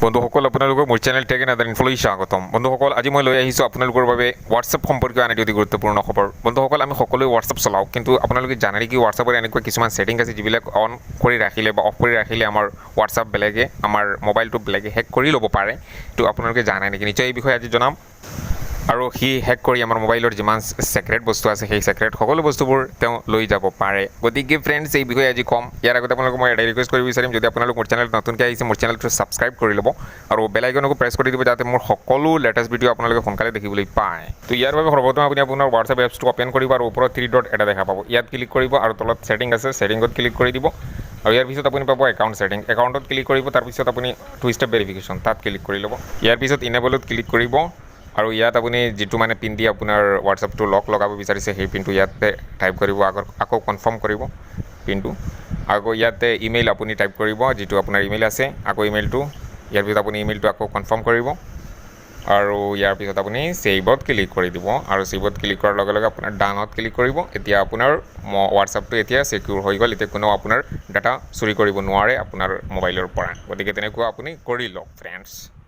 বন্ধুসকল, আপোনালোকক মোৰ চেনেল টেক এন আদাৰ ইনফলৈ স্বাগতম। বন্ধুসকল, আজি মই লৈ আহিছোঁ আপোনালোকৰ বাবে হোৱাটছএপ সম্পৰ্কীয় আন এটি অতি গুৰুত্বপূৰ্ণ খবৰ। বন্ধুসকল, আমি সকলোৱে হোৱাটছএপ চলাওঁ, কিন্তু আপোনালোকে জানে নেকি হোৱাটছএপৰ এনেকুৱা কিছুমান ছেটিং আছে, যিবিলাক অন কৰি ৰাখিলে বা অফ কৰি ৰাখিলে আমাৰ হোৱাটছএপ বেলেগে, আমাৰ মোবাইলটো বেলেগে হেক কৰি ল'ব পাৰে? তো আপোনালোকে জানে নেকি? নিশ্চয় এই বিষয়ে আজি জনাম। আৰু সি হেক কৰি আমাৰ মোবাইলৰ যিমান ছেক্ৰেট বস্তু আছে, সেই ছেক্ৰেট সকলো বস্তুবোৰ তেওঁ লৈ যাব পাৰে। গতিকে ফ্ৰেণ্ডছ, এই বিষয়ে আজি ক'ম। ইয়াৰ আগতে আপোনালোকক মই এটা ৰিকুৱেষ্ট কৰিব বিচাৰিম, যদি আপোনালোক মোৰ চেনেলত নতুনকৈ আহিছে, মোৰ চেনেলটো ছাবস্ক্ৰাইব কৰি ল'ব আৰু বেল আইকনকো প্ৰেছ কৰি দিব, যাতে মোৰ সকলো লেটেষ্ট ভিডিঅ' আপোনালোকে সোনকালে দেখিবলৈ পায়। তো ইয়াৰ বাবে সৰ্বপ্ৰথম আপুনি আপোনাৰ হোৱাটছএপ এপছটো অ'পেন কৰিব আৰু ওপৰত থ্ৰী ডট এটা দেখা পাব, ইয়াত ক্লিক কৰিব আৰু তলত ছেটিং আছে, ছেটিঙত ক্লিক কৰি দিব। আৰু ইয়াৰ পিছত আপুনি পাব একাউণ্ট ছেটিং, একাউণ্টত ক্লিক কৰিব। তাৰপিছত আপুনি টু ষ্টেপ ভেৰিফিকেশ্যন, তাত ক্লিক কৰি ল'ব। ইয়াৰ পিছত ইনেবলত ক্লিক কৰিব আৰু ইয়াত আপুনি যিটো মানে পিন দি আপোনাৰ হোৱাটছএপটো লক লগাব বিচাৰিছে, সেই পিনটো ইয়াতে টাইপ কৰিব। আগৰ আকৌ কনফাৰ্ম কৰিব পিনটো। আকৌ ইয়াতে ইমেইল আপুনি টাইপ কৰিব, যিটো আপোনাৰ ইমেইল আছে, আকৌ ইমেইলটো। ইয়াৰ পিছত আপুনি ইমেইলটো আকৌ কনফাৰ্ম কৰিব আৰু ইয়াৰ পিছত আপুনি ছেভত ক্লিক কৰি দিব। আৰু ছেভত ক্লিক কৰাৰ লগে লগে আপোনাৰ ডানত ক্লিক কৰিব। এতিয়া আপোনাৰ হোৱাটছএপটো এতিয়া ছিকিউৰ হৈ গ'ল। এতিয়া কোনেও আপোনাৰ ডাটা চুৰি কৰিব নোৱাৰে আপোনাৰ মোবাইলৰ পৰা। গতিকে তেনেকুৱা আপুনি কৰি লওক ফ্ৰেণ্ডছ।